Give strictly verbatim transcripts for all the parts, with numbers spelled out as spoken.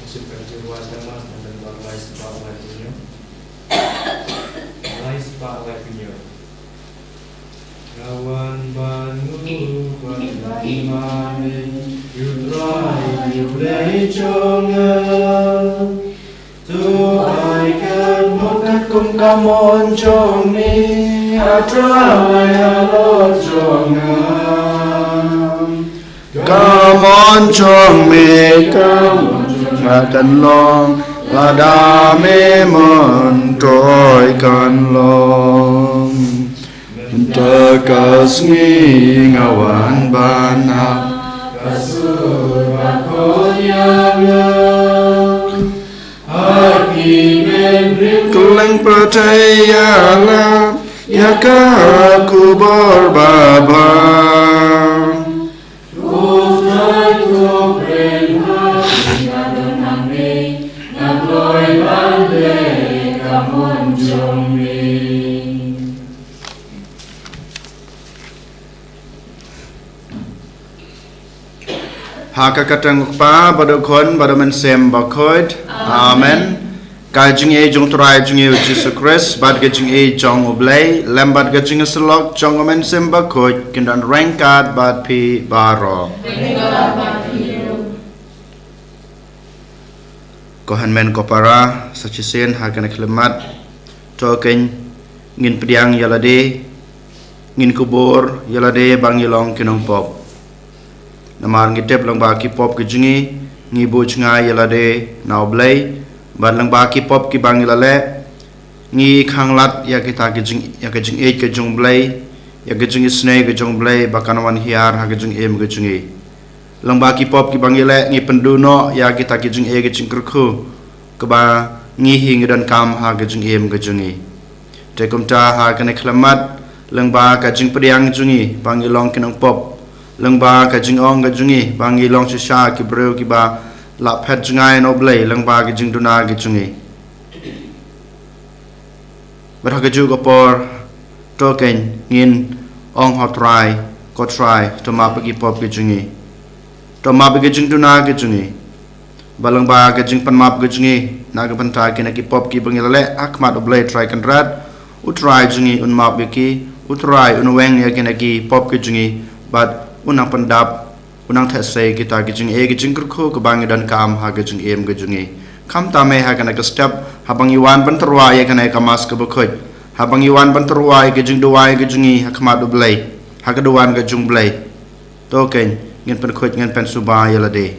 Sip ka jingwa sa mas na dan ba lai spah lai pynïoh. Lai spah lai pynïoh. Nga wan ban ngu ban ban mane, ïa U Trai ïa U Blei jong nga. To ai kat mo kat kum ka mon jong me, A Trai halor jong nga. Ka mon jong me, ka mon jong nga kan long, lada me mon Trai kan long. Mynta ka sngi nga wan ban ap, ka sur ba khot ïa nga. Ha ki men rim kylleng pyrthei ïalap ïa ka khubor babha. Ha ka kyrteng U Kpa bad U Khun bad U Mynsiem Bakhuid. Amen. Ka jingïeit jong U Trai jong ngi U Jisu Khrist bad ka jingïeit jong U Blei lem bad ka jingïasyllok jong U Mynsiem Bakhuid kin don ryngkat bad phi baroh. Ko hynmen ko para, sa shisien ha kane ka khyllipmat, to kein ngin pdiang ïa lade, ngin kubur ïa lade ba ngi long ki nongpop. Namar ngi tip lyngba ki pop ki jong ngi, ngi buh jngai ïa lade na U Blei, bad lyngba ki pop kiba ngi la leh, ngi khang lad ïa kita ki jing, ïa ka jingïeit ka jong U Blei, ïa ka jingisynei ka jong U Blei ba kan wan hiar ha ka jingim ka jong ngi. Lyngba ki pop kiba ngi leh ngi pynduh noh ïa kita ki jingeh ki jingkyrkhu kaba ngi hi ngi donkam ha ka jingim ka jong ngi. Te kumta ha kane ka khyllipmat, lyngba ka jingpdiang jong ngi ba ngi long ki nongpop, lyngba ka jingong ka jong ngi ba ngi long shisha ki briew kiba la phet jngai na U Blei lyngba ka jingduna ka jong ngi. Bad ha kajuh ka por, to kein ngin ong ha U Trai, ko Trai, to map ïa ki pop ki jong ngi, to map ïa ki jingduna ki jong ngi. Bad lyngba ka jingpynmap ka jong ngi na ka bynta kine ki pop kiba ngi la leh ha khmat U Blei Trai Kynrad, U Trai jong ngi un map ïa ki, U Trai un weng ïa kine ki pop ki jong ngi, bad un nang pyndap, un nang theh sei kita ki jingeh ki jingkyrkhu kaba ngi donkam ha ka jingim ka jong ngi. Khamtam eh ha kane ka step, haba ngi wan ban tyrwa ïa kane ka Mass kaba khuid, haba ngi wan ban tyrwa ïa ka jingduwai ka jong ngi ha khmat U Blei, ha ka duwan ka jong U Blei, to kein ngin pynkhuid, ngin pynsuba ïa lade.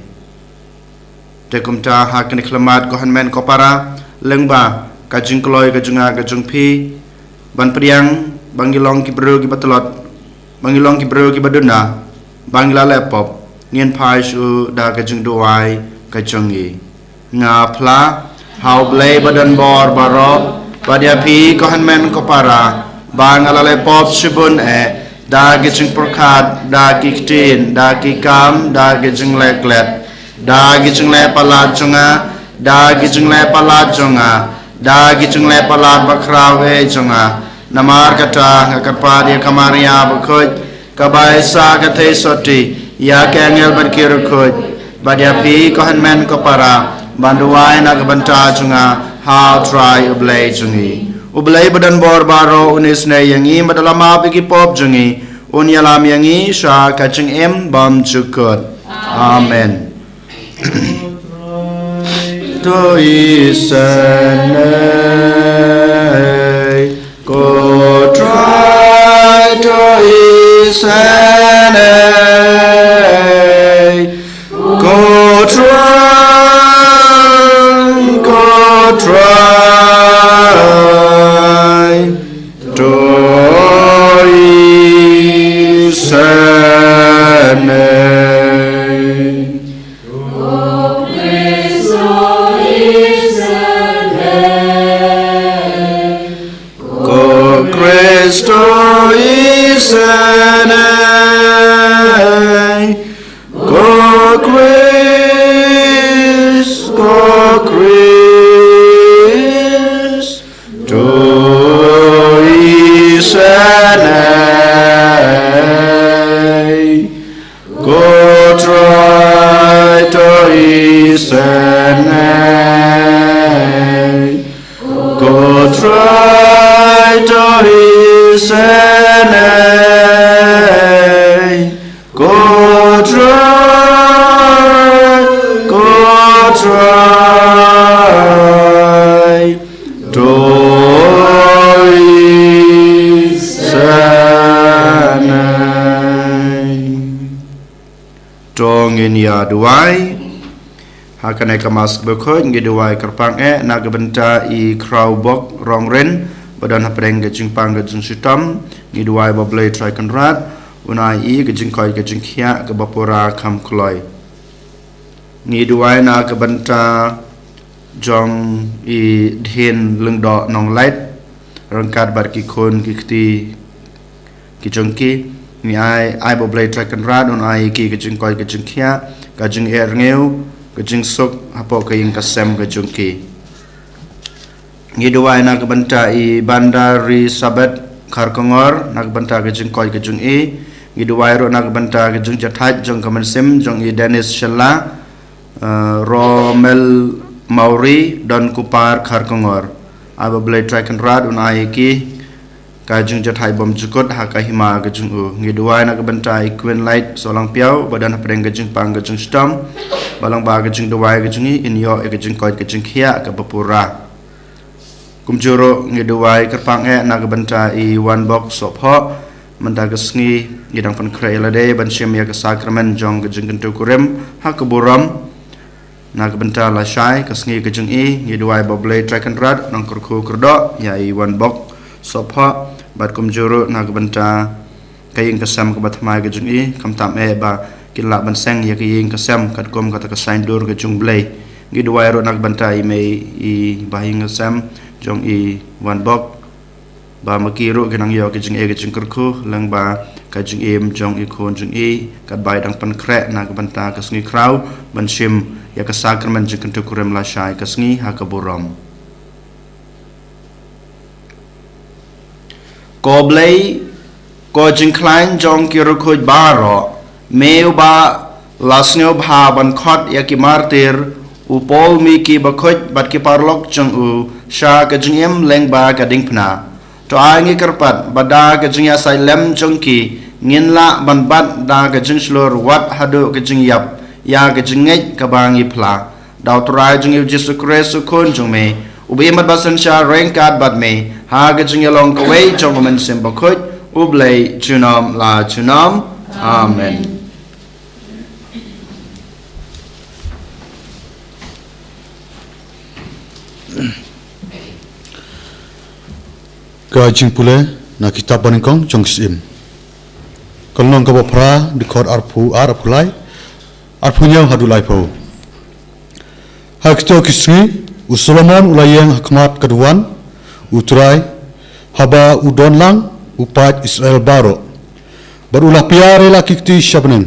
Te kumta ha kane ka khyllipmat, ko hynmen ko para, lyngba ka jingkloi ka jong nga ka jong phi, ban pdiang ba ngi long ki briew kiba tlot, ba ngi long ki briew kiba duna, ba ngi la leh pop, ngin phai shuh da ka jingduwai ka jong ngi. Nga phla ha U Blei badonbor baroh, bad ïa phi ko hynmen ko para, ba nga la leh pop shibun eh, da ki jingpyrkhat, da ki ktien, da ki kam, da ki jingleh klet, da ki jingleh palat jong nga, da ki jingleh palat jong nga, da ki jingleh palat bakhraw eh jong nga. Namar kata nga kyrpad ïa ka Maria bakhuid, kaba ïaisah ka theisotti ïa ki angel bad ki riewkhuid, bad ïa phi ko hynmen ko para, ban duwai na ka bynta jong nga ha U Trai U Blei jong ngi. U Blei badonbor baroh un isynei ïa ngi, bad un la map ïa ki pop jong ngi, un ïalam ïa ngi sha ka jingim bymjukut. Amen. To isynei, ko Trai, to isynei, ko Trai, ko Trai, to isynei. Ko Khrist, to isynei. Ko Khrist, ko Khrist, to isynei. Ko Trai, to isynei. Ko Trai to hi senai. Ko Trai, ko Trai to hi senai. To ngin ïa duwai. Ha kane ka Mass bakhuid ngi duwai kyrpang eh na ka bynta i Khraw Bok Rongrin ba don hapdeng ka jingpang ka jingshitom. Ngi duwai ba U Blei Trai Kynrad un ai i ka jingkoit ka jingkhiah kaba pura kham kloi. Ngi duwai na ka bynta jong i Dhin Lyngdoh Nonglait ryngkat bad ki khun ki kti ki jong ki. Ngi ai, ai ba U Blei Trai Kynrad un ai ki ka jingkoit ka jingkhiah, ka jingeh rngiew, ka jingsuk hapoh ka ïing ka sem ka jong ki. Ngi duwai na ka bynta i Bandari Sabet Kharkongor na ka bynta ka jingkoit ka jong i. Ngi duwai ruh na ka bynta ka jingjahthait jong ka mynsiem jong i Dennis Shylla, eh, Romel Mawrie, Don Kupar Kharkongor. Ai ba U Blei Trai Kynrad un ai ki ka jingjahthait bymjukut ha ka hima ka jong u. Ngi duwai na ka bynta i Queen Light Sohlangphiaw ba don hapdeng ka jingpang ka jingshitom. Ba lyngba ka jingduwai ka jong i in ïoh ïa ka jingkoit ka jingkhiah kaba pura. Kumjuh ruh ngi duwai kyrpang eh na ka bynta i Wanbok Sohphoh. Mynta ka sngi ngi dang pynkhreh ïa lade ban shim ïa ka sakramen jong ka jingkyntu kurim ha ka burom. Na ka bynta lashai ka sngi ka jong i ngi duwai ba U Blei Trai Kynrad un kyrkhu kyrdoh ïa i Wanbok Sohphoh bad kumjuh ruh na ka bynta ka ïing ka sem kaba thymmai ka jong i, khamtam eh ba kin lah ban seng ïa ka ïing ka sem katkum kata ka saiñdur ka jong U Blei. Ngi duwai ruh na ka bynta i mei i bah ïing ka sem jong i Wanbok ba ma ki ruh kin nang ïoh ka jingeh ka jingkyrkhu lyngba ka jingim jong i khun jong i katba i dang pynkhreh na ka bynta ka sngi khraw ban shim ïa ka sakramen jingkyntu kurim lashai ka sngi ha ka burom. Ko Blei, ko jingkhlaiñ jong ki riewkhuid baroh, me uba la sngewbha ban khot ïa ki martir, u Paul Miki bakhuid bad ki paralok jong u sha ka jingim lyngba ka diengphna. To ai ngi kyrpad ba da ka jingïasaid lem jong ki ngin lah ban bat da ka jingshlur wat haduh ka jingïap ïa ka jingngeit kaba ngi phla. Da U Trai jong ngi U Jisu Khrist U Khun jong me, uba im bad ba synshar ryngkat bad me ha ka jingïalong kawei jong U Mynsiem Bakhuid, U Blei junom la junom. Amen. Ka jingpule na kitab banyngkong jong ki Syiem. Ka lynnong kaba phra, dkhot arphew ar, arphew lai, arphew hynñiew haduh laiphew. Ha kito ki sngi u Solomon u la ïeng ha khmat ka duwan U Trai, haba u don lang u paid Israel baroh. Bad u la pia re la ki kti sha bneng,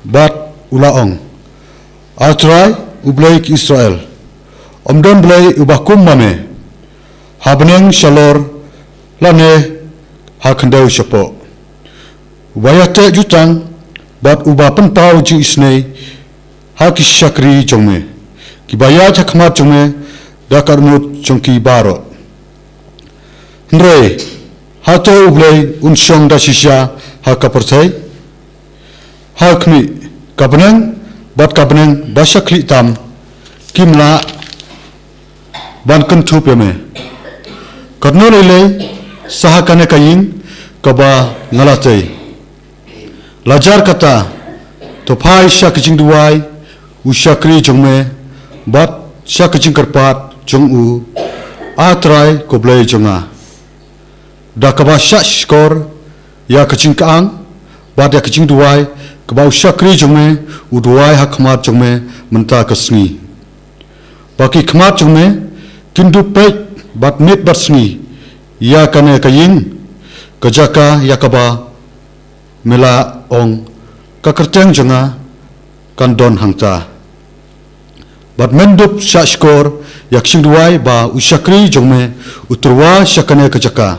bad u la ong, A Trai, U Blei ki Israel, ym don Blei uba kum ma me, ha bneng shalor lane ha khyndew shapoh, uba ïateh jutang bad uba pynpaw jingisynei ha ki shakri jong me, kiba ïaid ha khmat jong me da ka dohnud jong ki baroh. Hynrei hato U Blei un shong da shisha ha ka pyrthei? Ha khmih, ka bneng bad ka bneng ba sha khlieh tam kim lah ban kynthup ïa me. Katno lei lei sa ha kane ka ïing kaba nga la tei. Lajar kata, to phai sha ka jingduwai u shakri jong me bad sha ka jingkyrpad jong u, A Trai ko Blei jong nga, da kaba shah shkor ïa ka jingkyang bad ïa ka jingduwai kaba u shakri jong me u duwai ha khmat jong me mynta ka sngi. Ba ki khmat jong me kin dup peit bad miet bad sngi ïa kane ka ïing, ka jaka ïa kaba me la ong, ka kyrteng jong nga kan don hangta. Bad men dup shah shkor ïa ka jingduwai ba u shakri jong me u tyrwa sha kane ka jaka.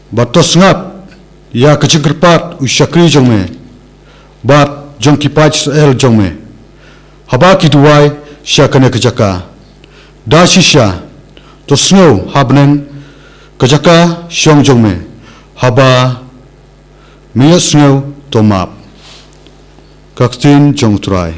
Bad to sngap ïa ka jingkyrpad u shakri jong me bad jong ki paid Israel jong me, haba ki duwai sha kane ka jaka. Da shisha, to sngew ha bneng ka jaka shong jong me, haba me ïohsngew to map. Ka ktien jong U Trai.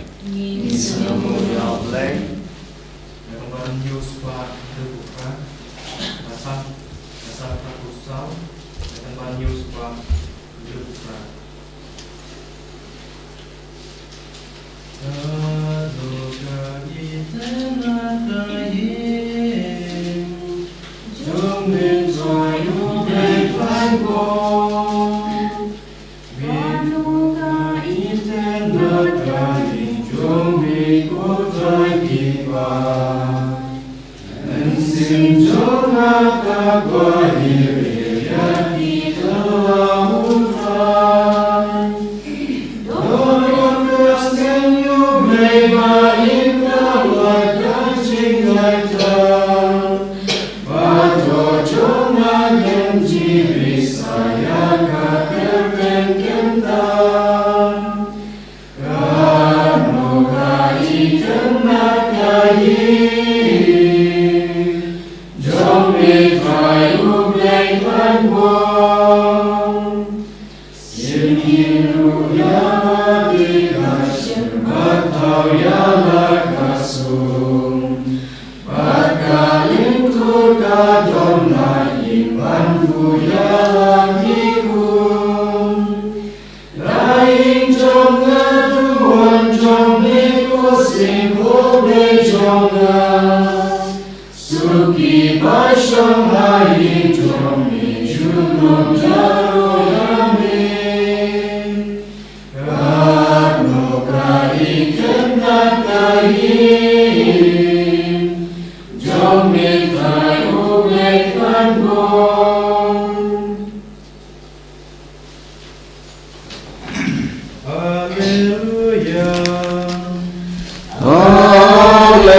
Alleluia.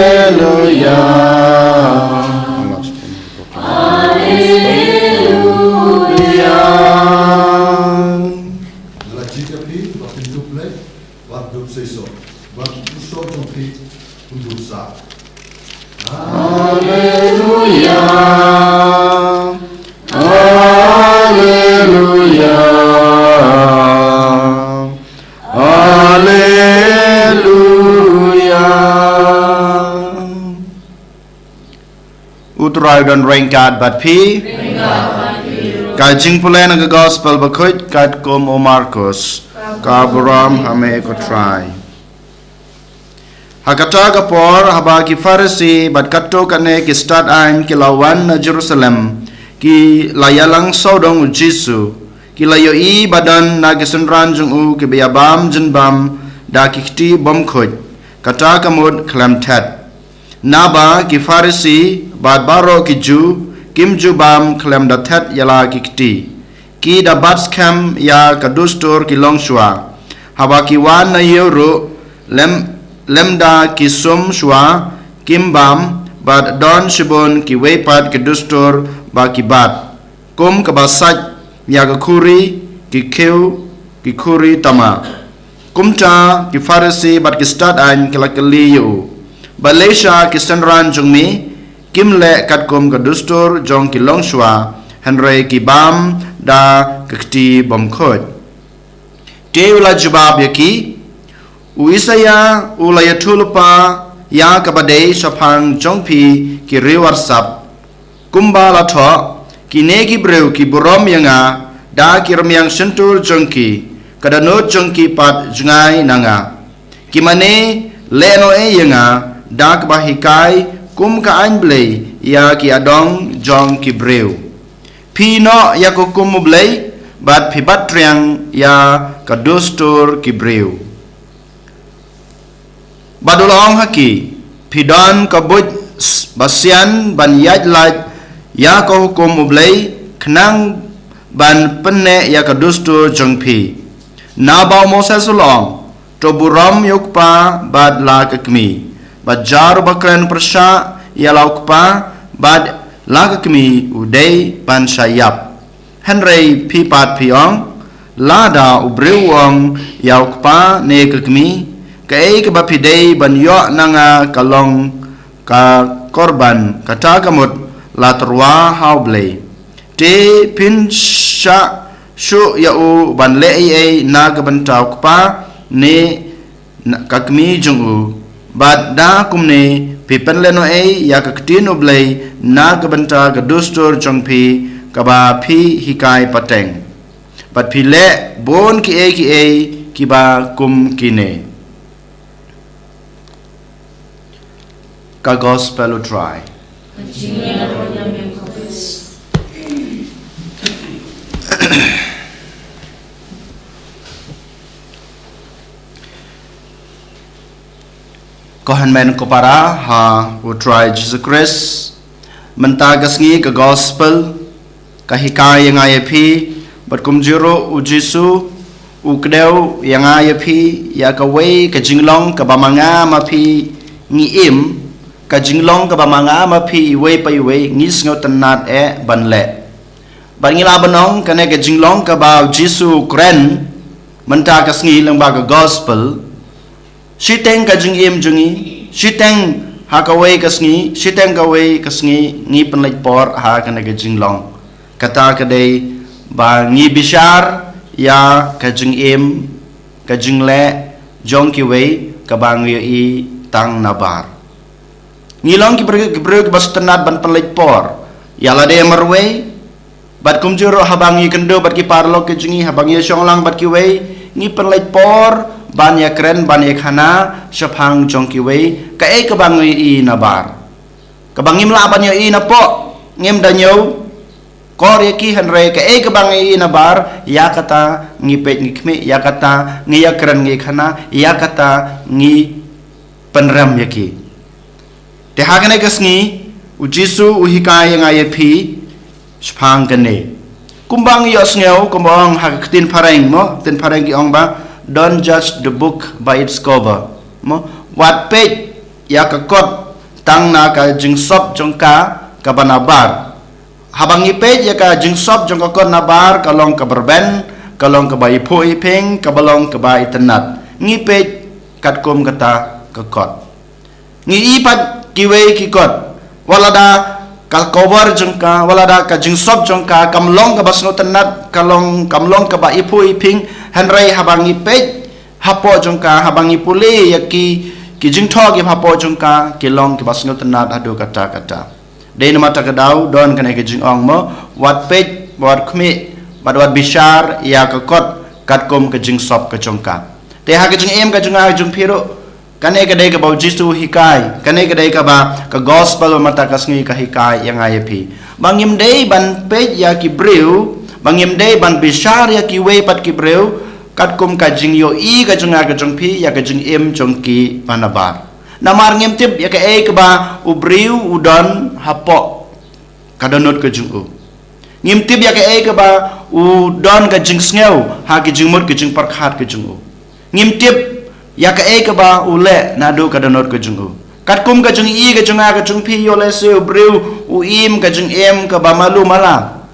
Alleluia. Alleluia. La jingkyrpad, ba phin dup leh, ba dup seisoh, ba u soh jong phi un dup sah. Alleluia. Alleluia. Alleluia. U Trai u don ryngkat bad phi. Ka jingpule na ka Gospel bakhuid katkum u Markos. Ka burom ha me ko Trai. Ha kata ka por, haba ki Pharisi bad katto katne ki stad aiñ ki la wan na Jerusalem, ki la ïalang sawdong u Jisu, ki la ïohi ba don na ki synran jong u kiba ïabam jingbam da ki kti bymkhuid, kata ka mut khlem thet. Naba ki Pharisi bad baroh ki Jiw kim ju bam khlem da thet ïa la ki kti. Ki da bat skhem ïa ka dustur ki longshuwa. Haba ki wan na ïew ruh, lym, lymda ki sum shuwa kim bam, bad don shibun kiwei pat ki dustur ba ki bat, kum kaba sait ïa ka khuri, ki khiew, ki khuri tama. Kumta ki Pharisi bad ki stad aiñ ki la kylli ïa u, balei sha ki synran jong me kim leh katkum ka dustur jong ki longshuwa, hynrei ki bam da ka kti bymkhuid? Te u la jubab ïa ki, u Isaïah u la ïathuhlypa ïa kaba dei shaphang jong phi ki riew arsap, kumba la thoh, kine ki briew ki burom ïa nga da ki rmiang shyntur jong ki, ka dohnud jong ki pat jngai na nga. Ki mane lehnohei ïa nga da kaba hikai kum ka aiñ Blei ïa ki adong jong ki briew. Phi noh ïa ka hukum u Blei, bad phi bat triang ïa ka dustur ki briew. Bad u la ong ha ki, phi don ka buit s-, basian ban ïaid lait ïa ka hukum u Blei, khnang ban pynneh ïa ka dustur jong phi. Naba u Moses u la ong, to burom ïa u kpa bad la ka kmie, bad jar uba kren pyrshah ïa la u kpa bad la ka kmie u dei ban shah ïap. Hynrei phi pat phi ong, lada u briew u ong ïa u kpa ne ka kmie, Kaei kaba phi dei ban ïoh na nga ka long ka korban, kata ka mut la tyrwa ha U Blei. Te phin shah shuh ïa u ban leh ei ei na ka bynta U Kpa ne na ka Kmie jong u. Bad da kumne phi pynlehnohei ïa ka ktien U Blei na ka bynta ka dustur jong phi kaba phi hikai pateng. Bad phi leh bun kiei kiei kiba kum kine. Ka Gospel U Trai. Ko hynmen ko para ha U Trai Jisu Khrist, mynta ka sngi ka Gospel ka hikai ïa nga ïa phi, bad kumjuh ruh U Jisu u kdew ïa nga ïa phi ïa kawei ka jinglong kaba ma nga ma phi ngi im, ka jinglong kaba ma nga ma phi iwei pa iwei ngi sngewtynnad eh ban leh. Bad ngi lah ban ong kane ka jinglong kaba U Jisu u kren mynta ka sngi lyngba ka Gospel, shiteng ka jingim jong ngi, shiteng ha kawei ka sngi, shiteng kawei ka sngi ngi pynleit por ha kane ka jinglong. Kata ka dei ba ngi bishar ïa ka jingim, ka jingleh jong kiwei kaba ngi ïohi tang nabar. Ngi long ki briew, ki briew kiba sngewtynnad ban pynleit por ïa lade marwei. Bad kumjuh ruh haba ngi kynduh bad ki paralok ki jong ngi, haba ngi ïa shong lang bad kiwei, ngi pynleit por ban ïa kren, ban ïa khana shaphang jong kiwei kaei kaba ngi ïohi nabar. Kaba ngim lah ban ïohi napoh, ngim da ñiew kor ïa ki, hynrei kaei kaba ngi ïohi nabar, ïa kata ngi peit ngi khmih, ïa kata ngi ïa kren ngi khana, ïa kata ngi pynrem ïa ki. Te ha kane ka sngi U Jisu u hikai ïa nga ïa phi shaphang kane. Kumba ngi ïohsngew, kumba ong ha ka ktien phareng mo, ktien phareng ki ong ba, "Don't judge the book by its cover." Mo, wat peit ïa ka kot tang na ka jingsop jong ka kaba nabar. Haba ngi peit ïa ka jingsop jong ka kot nabar, ka long kaba rben, ka long kaba iphuh iphieng, kaba long kaba itynnad. Ngi peit katkum kata ka kot. Ngi i pat kiwei ki kot, wat lada ka cover jong ka, wat lada ka jingsop jong ka kam long kaba sngewtynnad, ka long, kam long kaba iphuh iphieng, hynrei haba ngi peit hapoh jong ka, haba ngi pule ïa ki, ki jingthoh ki hapoh jong ka, ki long kiba sngewtynnad haduh katta katta. Dei namar kata ka daw don kane ka jingong mo, wat peit, wat khmih, bad wat bishar ïa ka kot katkum ka jingsop ka jong ka. Te ha ka jingim ka jong nga jong phi ruh, kane ka dei kaba U Jisu u hikai, kane ka dei kaba ka Gospel mynta ka sngi ka hikai ïa nga ïa phi. Ba ngim dei ban peit ïa ki briew, ba ngim dei ban bishar ïa kiwei pat ki briew katkum ka jingïohi ka jong nga ka jong phi ïa ka jingim jong ki ba nabar. Namar ngim tip ïa kaei kaba u briew u don hapoh ka dohnud ka jong u. Ngim tip ïa kaei kaba u don ka jingsngew ha ki jingmut ki jingpyrkhat ka jong u. Ngim tip ïa kaei kaba u leh naduh ka dohnud ka jong u. Katkum ka jingïohi ka jong nga ka jong phi, ïoh lehse u briew u im ka jingim kaba malu mala.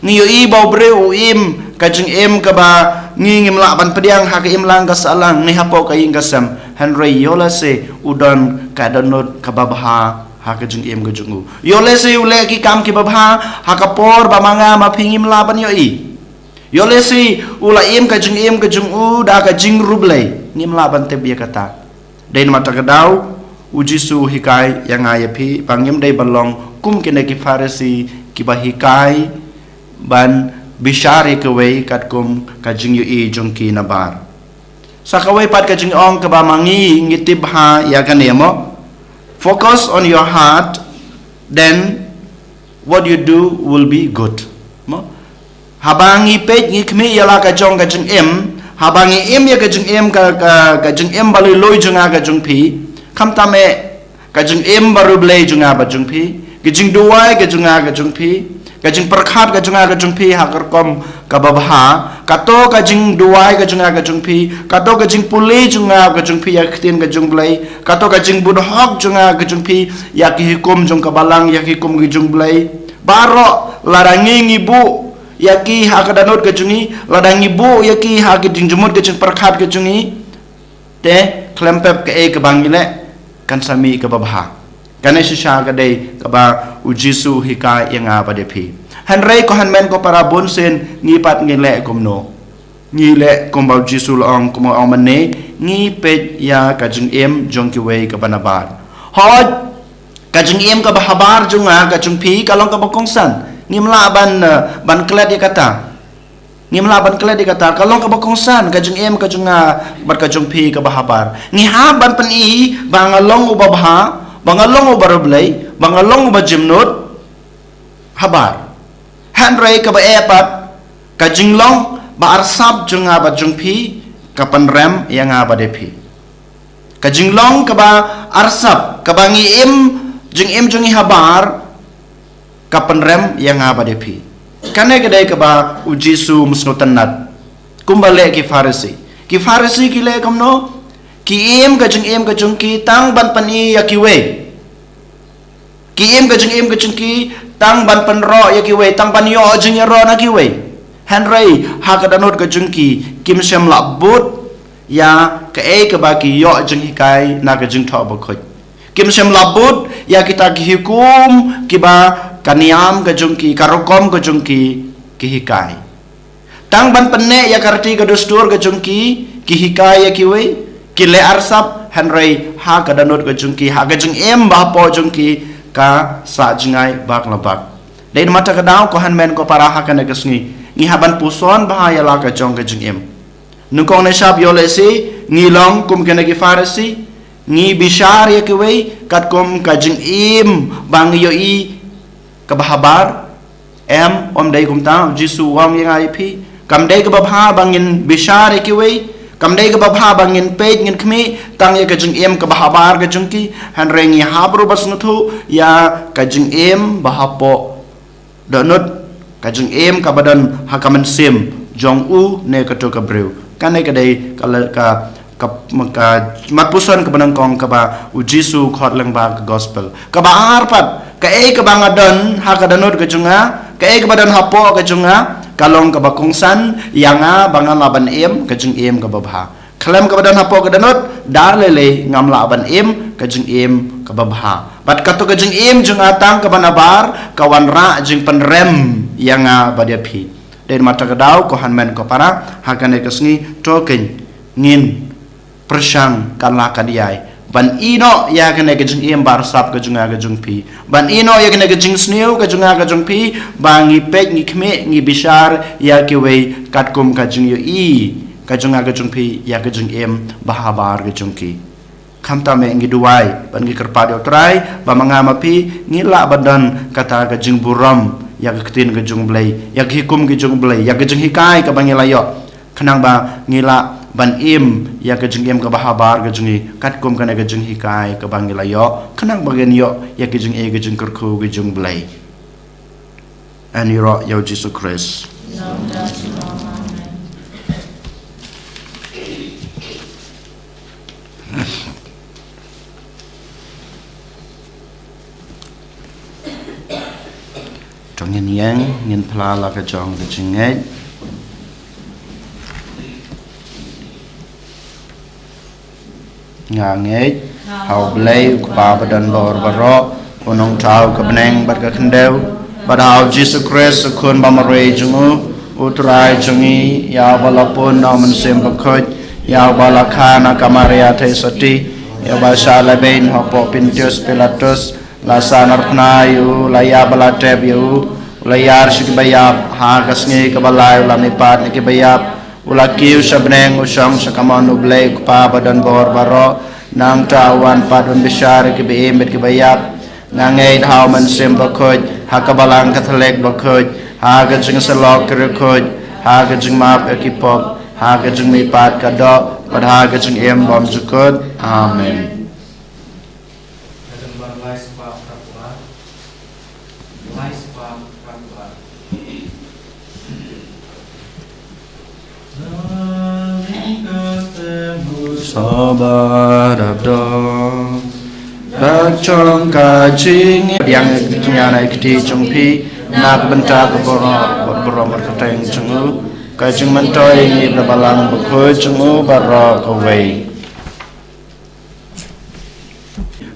Ngi ïohi ba u briew u im ka jingim kaba ngi ngim lah ban pdiang ha ka imlang ka sahlang ne hapoh ka ïing ka sem. Hynrei ïoh lehse u don ka dohnud kaba bha ha ka jingim ka jong u. Ïoh lehse u leh ki kam kiba bha ha ka por ba ma nga ma phi ngim lah ban ïohi. Ïoh lehse u la im ka jingim ka jong u da ka jingriewblei. Ngim lah ban tip ïa kata. Dei namar kata ka daw U Jisu u hikai ïa nga ïa phi ba ngim dei ban long kum kine ki Pharisi kiba hikai ban bishar ïa kiwei katkum ka jingïohi jong ki nabar. Sa kawei pat ka jingong kaba ma ngi ngi tip bha ïa kane mo, "Focus on your heart, then what you do will be good." Mo? Haba ngi peit ngi khmih ïa la ka jong ka jingim, haba ngi im ïa ka jingim ka, ka, ka jingim ba lui lui jong nga ka jong phi, khamtam eh ka jingim ba riewblei jong nga ba jong phi, ka jingduwai ka jong nga ka jong phi, ka jingpyrkhat ka jong nga ka jong phi ha ka rukom kaba bha, kato ka jingduwai ka jong nga ka jong phi, kato ka jingpule jong nga ka jong phi ïa ka ktien ka jong U Blei, kato ka jingbud hok jong nga ka jong phi ïa ki hukum jong ka balang, ïa ki hukum ka jong U Blei. Baroh lada ngi ngi buh ïa ki ha ka dohnud ka jong ngi, lada ngi buh ïa ki ha ka jingjumut ka jingpyrkhat ka jong ngi, te Khlem pep kaei kaba ngi leh kan sa mih kaba bha. Kane shisha ka dei kaba u Jisu u hikai ïa nga bad ïa phi. Hynrei ko hynmen ko para, bun sien ngi pat ngi leh kumno? Ngi leh kumba u Jisu u la ong, kumba u ong mynne, ngi peit ïa ka jingim jong kiwei kaba nabar. Hooid, ka jingim kaba habar jong nga, ka jong phi ka long kaba kongsan. Ngim lah ban, eh, ban klet ïa kata. Ngim lah ban klet ïa kata, ka long kaba kongsan ka jingim ka jong nga bad ka jong phi kaba habar. Ngi hap ban pyni ba nga long uba bha, ba nga long uba riewblei, ba nga long uba jemnud habar. Hynrei kaba eh pat, ka jinglong ba arsap jong nga bad jong phi ka pynrem ïa nga bad ïa phi. Ka jinglong kaba arsap, kaba ngi im, jingim jong ngi habar, ka pynrem ïa nga bad ïa phi. Kane ka dei kaba u Jisu um sngewtynnad. Kumba leh ki Pharisi. Ki Pharisi ki leh kumno? Ki im ka jingim ka jong ki tang ban pyni ïa kiwei. Ki im ka jingim ka jong ki tang ban pynroh ïa kiwei, tang ban ïoh jingïaroh na kiwei. Hynrei ha ka dohnud ka jong ki, kim shym lah bud ïa kaei kaba ki ïoh jinghikai na ka Jingthoh Bakhuid. Kim shym lah bud ïa kita ki hukum kiba ka niam ka jong ki, ka rukom ka jong ki, ki hikai. Tang ban pynneh ïa ka riti ka dustur ka jong ki, ki hikai ïa kiwei, ki leh arsap, hynrei ha ka dohnud ka jong ki, ha ka jingim ba hapoh jong ki, ka sah jngai bak la bak. Dei namar kata ka daw, ko hynmen ko para, ha kane ka sngi ngi hap ban puson bha ïa la ka jong ka jingim. Nyngkong ne shap ïoh lehse ngi long kum kine ki Pharisi, ngi bishar ïa kiwei katkum ka jingim ba ngi ïohi kaba habar. Em, ym dei kumta. U Jisu u ong ïa nga ïa phi, kam dei kaba bha ba ngin bishar ïa kiwei, kam dei kaba bha ba ngin peit ngin khmih tang ïa ka jingim kaba habar ka jong ki, hynrei ngi hap ruh ban sngewthuh ïa ka jingim ba hapoh dohnud, ka jingim kaba don ha ka mynsiem jong u ne kato ka briew. Kane ka dei ka, ka, ka, ka mat puson kaba nyngkong kaba u Jisu u khot lyngba ka gospel. Kaba ar pat, kaei kaba nga don ha ka dohnud ka jong nga, kaei kaba don hapoh ka jong nga, ka long kaba kongsan ïa nga ba ngan lah ban im ka jingim kaba bha. Khlem kaba don hapoh ka dohnud, da lei lei ngam lah ban im ka jingim kaba bha. Bad kato ka jingim jong nga tang kaba nabar ka wanrah jingpynrem ïa nga bad ïa phi. Dei namar kata ka daw, ko hynmen ko para, ha kane ka sngi to kein ngin pyrshang kan lah kan ïai ban ïehnoh ïa kane ka jingim ba arsap ka jong nga ka jong phi, ban ïehnoh ïa kane ka jingsniew ka jong nga ka jong phi, ba ngi peit ngi khmih ngi bishar ïa kiwei katkum ka jingïohi ka jong nga ka jong phi ïa ka jingim ba habar ka jong ki. Khamtam eh ngi duwai bad ngi kyrpad ïa u Trai ba ma nga ma phi ngi lah ban don kata ka jingburom ïa ka ktien ka jong u Blei, ïa ka hukum ka jong u Blei, ïa ka jinghikai kaba ngi la ïoh, khnang ba ngi lah ban im ïa ka jingim kaba habar ka jong ngi katkum kane ka jinghikai kaba ngi la ïoh, khnang ba ngin ïoh ïa ka jingïeit ka jingkyrkhu ka jong u Blei. Ïaroh ïa u Jisu Khrist. To ngin ïeng, ngin phla la ka jong ka jingngeit. Nga ngeit ha u Blei u Kpa ba don bor baroh, u Nongthaw ka bneng bad ka khyndew, bad ha u Jisu Khrist u Khun ba marwei jong u, u Trai jong ngi, ïa uba la pun na u Mynsiem Bakhuid, ïa uba la kha na ka Maria Theisotti, ïa uba shah lehbeiñ hapoh Pontius Pilatus, la sahnarphna ïa u, la ïap bad la tep ïa u, u la ïar sha kiba ïap, ha ka sngi kaba lai u la mihpat na kiba ïap, u la kiew sha bneng, u shong sha kamon u Blei u Kpa ba don bor baroh, nangta u wan pat ban bishar ïa kiba im bad kiba ïap. Nga ngeit ha u Mynsiem Bakhuid, ha ka Balang Katholik bakhuid, ha ka jingïasyllok ki riewkhuid, ha ka jingmap ïa ki pop, ha ka jingmihpat ka doh, bad ha ka jingim bymjukut. Kut. Amen. Ka dang ban lai spah phra phra. Lai spah phra phra. Sabar da. Dak chong ka jing yang jingyan ai kti jong phi na ka bynta ka burom, burom bad ka kyrteng jong u, ka jingmyntoi ngi na Balang Bakhuid jong u baroh kawei.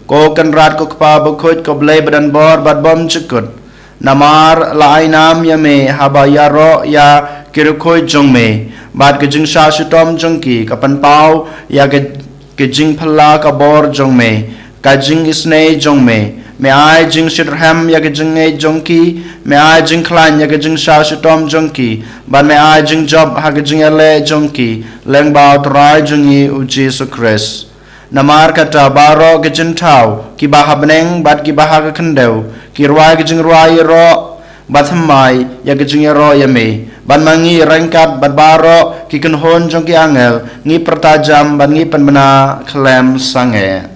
Ko Kynrad, ko Kpa bakhuid, ko Blei badonbor bad bymjukut. Namar la ai nam ïa me haba ïaroh ïa ki riewkhuid jong me, bad ka jingshah shitom jong ki ka pynpaw ïa ka, ka jingphylla ka bor jong me, ka jingisynei jong me. Me ai jingshitrhem ïa ka jingngeit jong ki, me ai jingkhlaiñ ïa ka jingshah shitom jong ki, bad me ai jingjop ha ka jingïaleh jong ki, lyngba U Trai jong ngi U Jisu Khrist. Namar kata baroh ki jingthaw, kiba ha bneng bad kiba ha ka khyndew, ki rwai ki jingrwai ïaroh, bad thymmai ïa ki jingïaroh ïa me. Bad ma ngi ryngkat bad baroh ki kynhun jong ki angel, ngi pyrta jam bad ngi pynbna khlem sangeh.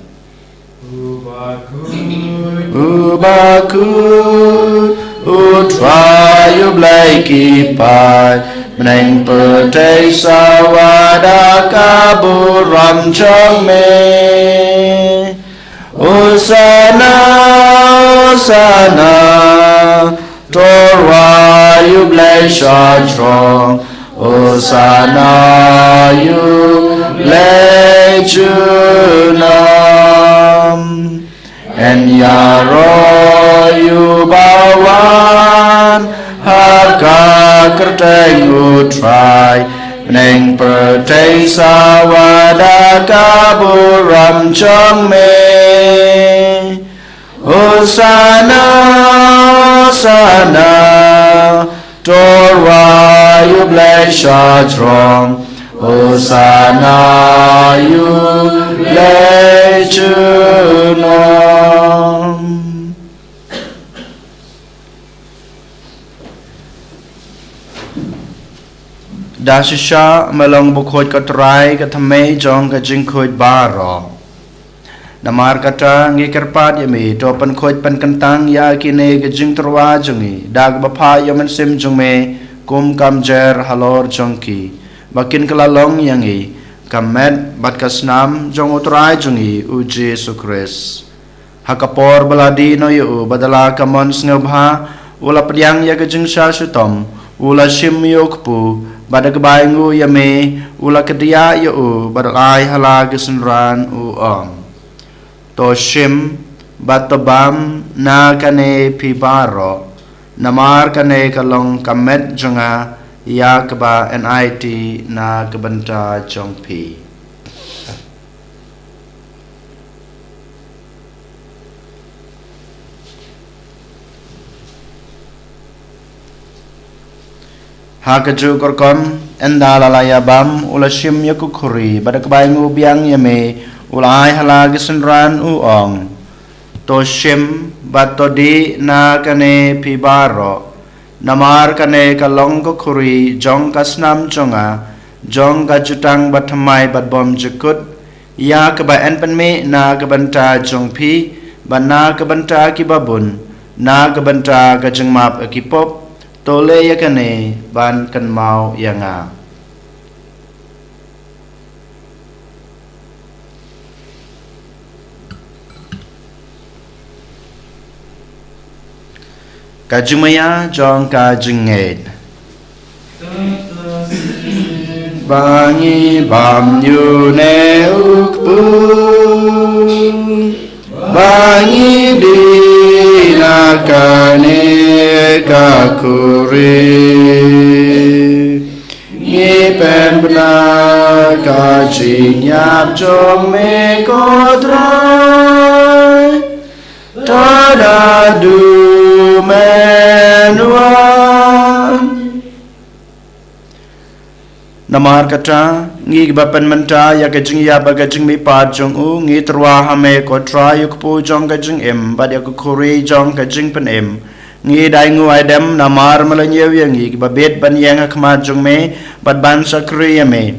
U bakhuid, U Trai U Blei ki paid, bneng pyrthei sawa da ka burom jong me. Hosana, Hosana, to rwai U Blei shajrong. Hosana ïa U Blei junom. Yn ïaroh ïa uba wan ha ka kyrteng U Trai. Bneng pyrthei sawa da ka burom jong me. Hosana, Hosana, to rwai U Blei shajrong. Hosana ïa U Blei junom. Da shisha me long bakhuid, ko Trai, ka thymmei jong ka jingkhuid baroh. Namar kata ngi kyrpad ïa me, to pynkhuid pynkyntang ïa kine ki jingtyrwa jong ngi da kaba phah ïa U Mynsiem jong me, kum ka mjer halor jong ki, ba kin kylla long ïa ngi ka met bad ka snam jong U Trai jong ngi U Jisu Khrist. Ha ka por ba la die noh ïa u, bad da la ka mon sngewbha, u la pdiang ïa ka jingshah shitom, u la shim ïa u kpu, bad da kaba ainguh ïa me, u la kdiah ïa u, bad u la ai ha la ki synran, u ong: To shim bad to bam na kane phi baroh, namar kane ka long ka met jong nga, ïa kaba yn aiti na ka bynta jong phi. Ha kajuh ka rukom, ynda la la ïa bam, u la shim ïa ka khuri, bad da kaba ainguh biang ïa me, u la ai ha la ki synran, u ong: To shim bad to dih na kane phi baroh, namar kane ka long ka khuri jong ka snam jong nga, jong ka jutang bathymmai bad bymjukut, ïa kaba yn pynmih na ka bynta jong phi, bad na ka bynta kiba bun, na ka bynta ka jingmap ïa ki pop. To leh ïa kane ban kynmaw ïa nga. Ka jingmaïa jong ka jingngeit. Ba ngi bam ïa une u kpu, ba ngi dih na kane ka khuri, ngi pynbna ka jingïap jong me, ko Trai, tad haduh men wan. Namar kata, ngi kiba pynmynta ïa ka jingïap bad ka jingmihpat jong u, ngi tyrwa ha me, ko Trai, ïa u kpu jong ka jingim bad ïa ka khuri jong ka jingpynim. Ngi da ainguh aidem namar me la ñiew ïa ngi kiba bit ban ïeng ha khmat jong me bad ban shakri ïa me.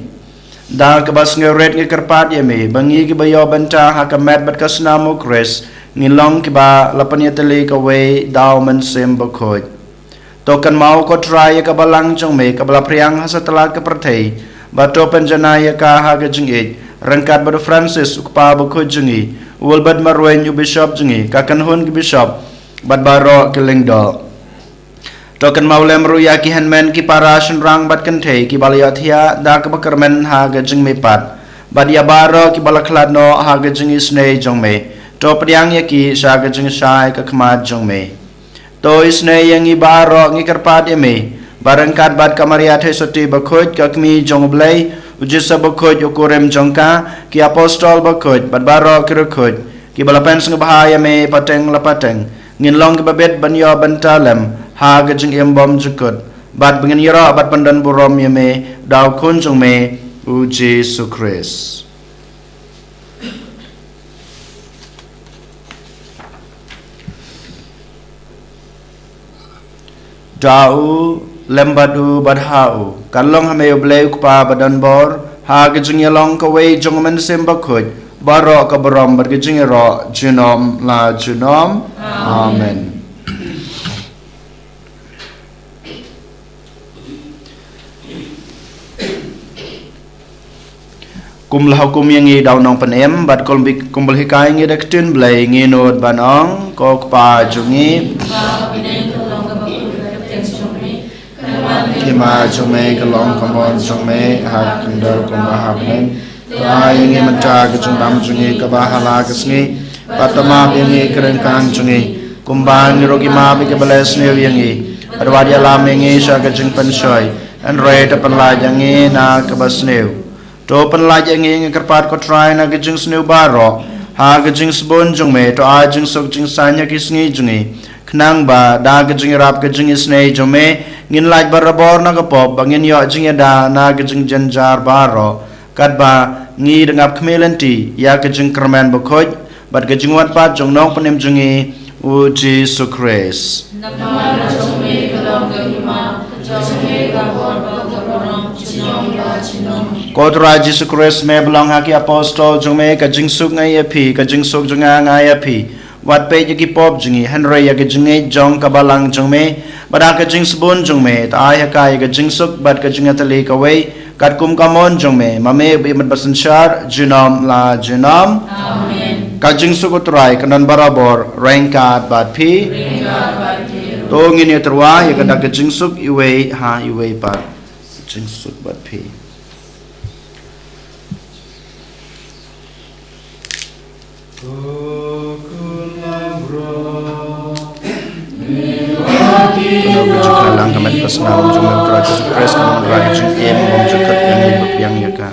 Da kaba sngewrit ngi kyrpad ïa me ba ngi kiba ïoh bynta ha ka met bad ka snam u Khrist, ngin long kiba la pynïatylli kawei da u Mynsiem Bakhuid. To kynmaw, ko Trai, ïa ka balang jong me kaba la phriang ha satlak ka pyrthei, bad to pynjanai ïa ka ha ka jingïeit, ryngkat bad u Francis, u Kpa Bakhuid jong ngi, u Wilbert Marwein, u Bishop jong ngi, ka kynhun ki bishop, bad baroh ki lyngdoh. To kynmaw lem ruh ïa ki hynmen, ki para, shynrang bad kynthei kiba la ïohthiah da kaba kyrmen ha ka jingmihpat, bad ïa baroh kiba la khlad noh ha ka jingisynei jong me. To pdiang ïa ki sha ka jingshai ka khmat jong me. To isynei ïa ngi baroh ngi kyrpad ïa me, ba ryngkat bad ka Maria Theisotti bakhuid ka kmie jong U Blei, U Joseph bakhuid u kurim jong ka, ki apostol bakhuid bad baroh ki riewkhuid kiba la pynsngewbha ïa me pateng la pateng, ngin long kiba bit ban ïoh bynta lem ha ka jingim bymjukut, bad ba ngin ïaroh bad pyndonburom ïa me da U Khun jong me, U Jisu Khrist. Da u, lem bad u, bad ha u, kan long ha me U Blei U Kpa badonbor, ha ka jingïalong kawei jong U Mynsiem Bakhuid, baroh ka burom bad ka jingïaroh junom la junom. Amen. Kum la hukum ïa ngi da u Nongpynim, bad kum bi, kum ba la hikai ïa ngi da ka ktien Blei, ngi nud ban ong, Ko Kpa jong ngi. Hima jong me ka long ka mon jong me ha ka khyndew kumba ha bneng. To ai ïa ngi mynta ka jingbam jong ngi kaba ha la ka sngi. Bad to map ïa ngi ki ryngkang jong ngi, kumba ngi ruh ngi map ïa kiba leh sniew ïa ngi. Bad wat ïalam ïa ngi sha ka jingpynshoi, hynrei to pynlait ïa ngi na kaba sniew. To pynlait ïa ngi, ngi kyrpad ko Trai, na ka jingsniew baroh, ha ka jingsbun jong me, to ai jingsuk jingsaiñ ha ki sngi jong ngi. Khnang ba da ka jingïarap ka jingisynei jong me, ngin lait barabor na ka pop, ba ngin ïoh jingïada na ka jingjynjar baroh. Katba ngi da ngap khmih lynti ïa ka jingkyrmen bakhuid bad ka jingwan pat jong u Nongpynim jong ngi, U Jisu Khrist. Namar jong me ka long ka hima, jong me ka bor bad ka burom, junom la junom. Ko Trai Jisu Khrist, me ba la ong ha ki apostol jong me, ka jingsuk nga ai ïa phi, ka jingsuk jong nga nga ai ïa phi. Wat peit ïa ki pop jong ngi, hynrei ïa ka jingngeit jong ka balang jong me, bad ha ka jingsbun jong me, to ai ha ka ïa ka jingsuk bad ka jingïatylli kawei, katkum ka mon jong me, ma me u ba ïeit bad basynshar, junom la junom. Amen. Ka jingsuk U Trai kan don barabor ryngkat bad phi. Ryngkat bad phi. To ngin ïa tyrwa ïa ka da ka jingsuk iwei ha iwei pat. Jingsuk bad phi. Kano ka jingkhlaiñ lang ka met ka snam jong me U Trai Jisu Khrist, ka long ka jingim bymjukut ïa ngi ba pdiang ïa ka.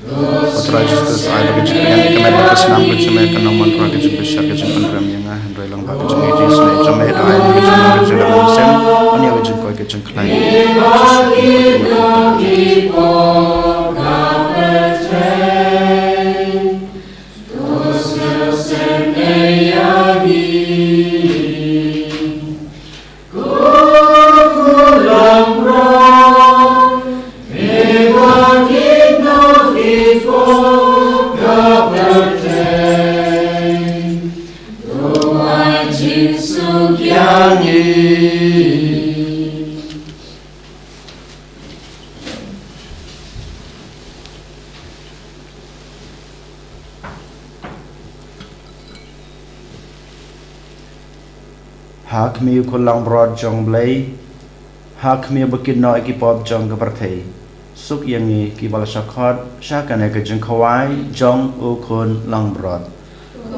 U Trai Jisu Khrist, ai ba ka jingkhlaiñ ka met ka snam ka jong me, ka long man ka jingpynshai ka jingpynrem ïa nga, hynrei lang ba ka jingïeit jong me, ai ba ka jingïeit jong me, ïa ka jingkoit ka jingkhlaiñ. Ha khmih, Ko Khun langbrot jong U Blei, ha khmih ba kit noh ïa ki pop jong ka pyrthei, suk ïa ngi kiba la shah khot sha kane ka jingkhawai jong U Khun langbrot.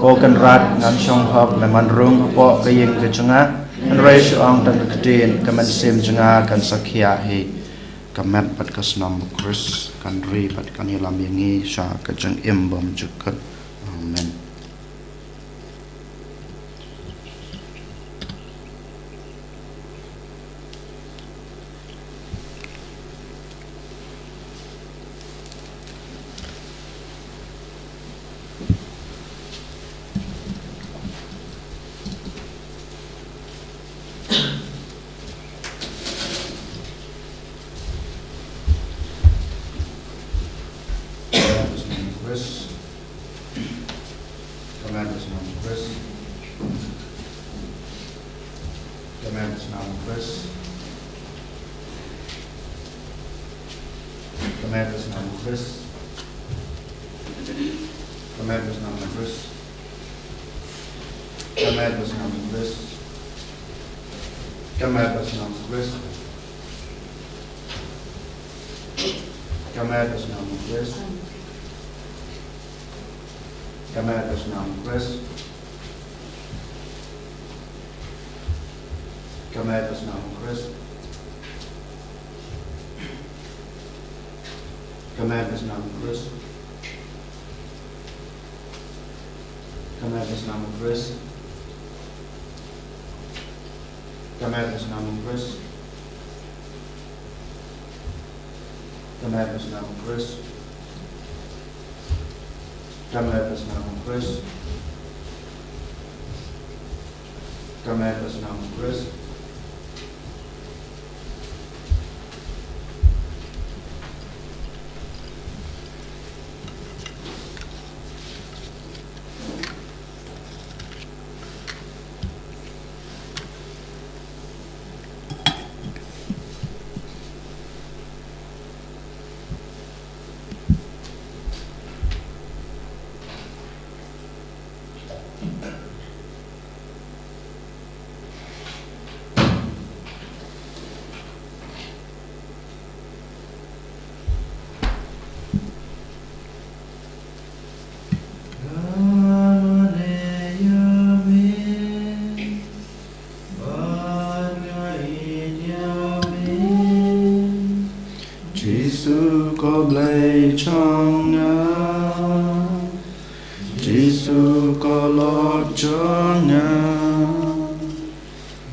Ko Kynrad, ngan shong hok lane ngan rung hapoh ka ïing ka jong nga, hynrei shu ong tang ka ktien, ka mynsiem jong nga kan sa khiah hi. Ka met bad ka snam U Khrist kan ri bad kan ïalam ïa ngi sha ka jingim bymjukut. Amen. Ka met ka snam U Khrist. Ka met ka snam U Khrist. Ka met ka snam U Khrist. Ka met ka snam U Khrist. Ka met ka snam U Khrist. Ka met ka snam U Khrist. Ka met ka snam U Khrist. Ka met ka snam U Khrist. Ka met bad ka snam u Khrist. Ka met bad ka snam u Khrist. Ka met bad ka snam u Khrist. Ka met bad ka snam u Khrist. Ka met bad ka snam u Khrist. Ka met bad ka snam u Khrist. Ka met bad ka snam u Khrist. Jisu ko Blei jong nga, Jisu ko Lok jong nga,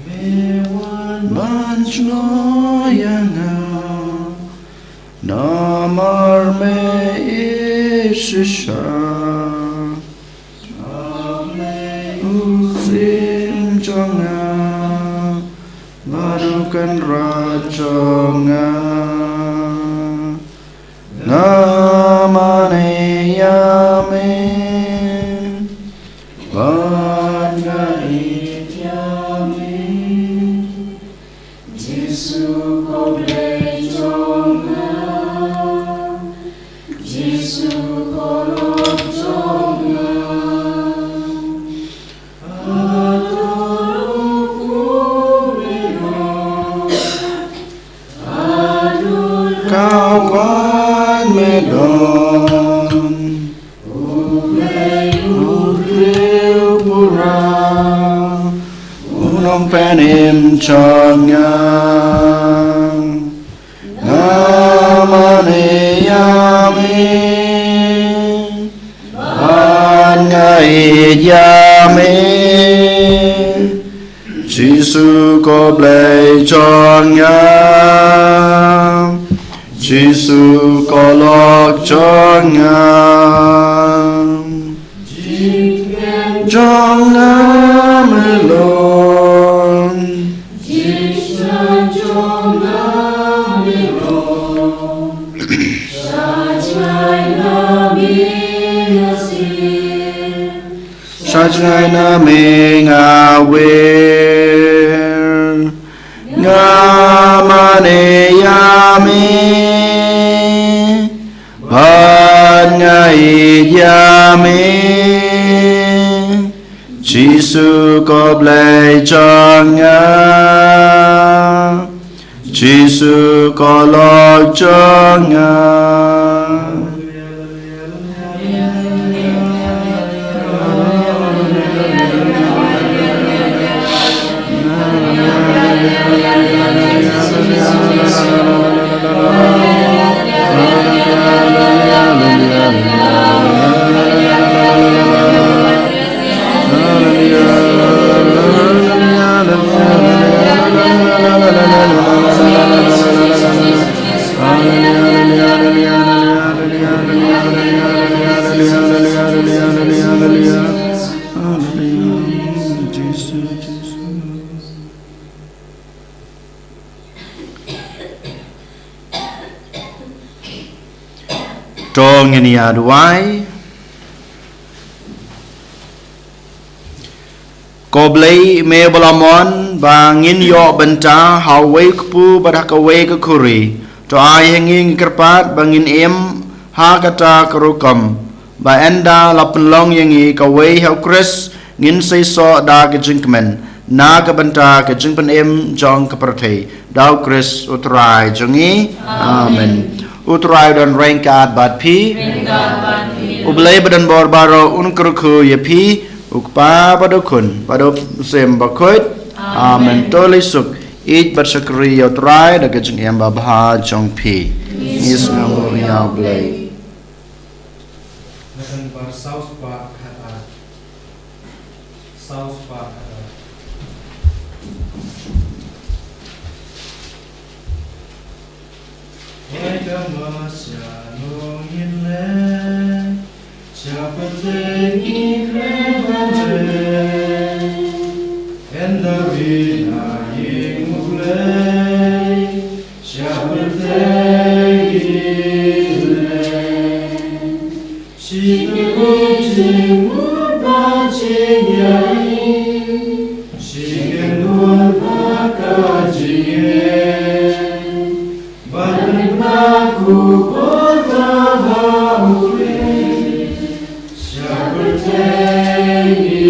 me wan ban jngoh ïa nga, namar me ïeit shisha. U Syiem jong nga bad u Kynrad jong nga, nga mane ïa me bad nga ïeit ïa me. Jisu ko Blei jong nga, Jisu ko Lok jong nga, hato ruh me long, hato ruh ka wan me don. U Blei u briew pura, u nongpynim jong nga, nga mane ïa me bad nga ïeit ïa me. Jisu ko Blei jong nga, Jisu ko Lok jong nga, jingkmen jong nga me long, jingshai jong nga me long. Sha jngai na me nga sir, sha jngai na me nga wir. Nga mane ïa me bad nga ïeit ïa me. Jisu ko Blei jong nga, Jisu ko Lok jong nga. To ngin ïa duwai. Ko Blei me ba la mon ba ngin ïoh bynta ha uwei u kpu bad ha kawei ka khuri. To ai ha ngi ngi kyrpad ba ngin im ha kata ka rukom ba ynda la pynlong ïa ngi kawei ha u Khrist ngin seisoh da ka jingkmen na ka bynta ka jingpynim jong ka pyrthei. Da u Khrist u Trai jong ngi. Amen. Amen. U Trai u don ryngkat bad phi. Ryngkat bad phi. U Blei ba don bor baroh un kyrkhu ïa phi, u Kpa bad u Khun bad u Mynsiem Bakhuid. Amen. To leit suk, ïeit bad shakri ïa u Trai da ka jingim babha jong phi. Ngi sngewbha ïa u Blei. Nga dang bar saw spah khatar. Saw spah khatar. Wai ka ma sha nong yin le, sha pyrthei ngi kren ban le. En da ri na ïing u Blei, sha pyrthei ngi le. Shi ka ri jingmut ba jingïaid, shi ka dur ba ka jingeh. Ban pynbna khubor ba ha u Khrist, sha pyrthei ngi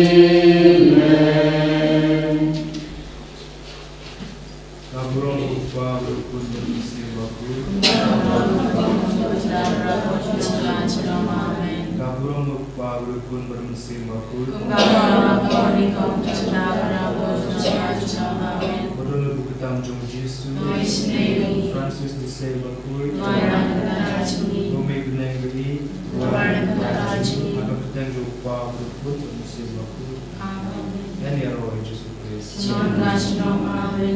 leh. Ka burom u Kpa, u Khun bad u Mynsiem Bakhuid. Ka burom u Kpa, u Khun bad u Mynsiem Bakhuid. Ba don ha buh ka tam jong u Jisu. Francis de Sales Bakhuid. Ko mei bneng ba ïeit. Ha ka kyrteng jong u Kpa, u Khun bad u Mynsiem Bakhuid. Amen. Ngan ïaroh ïa u Jisu Khrist. Amen.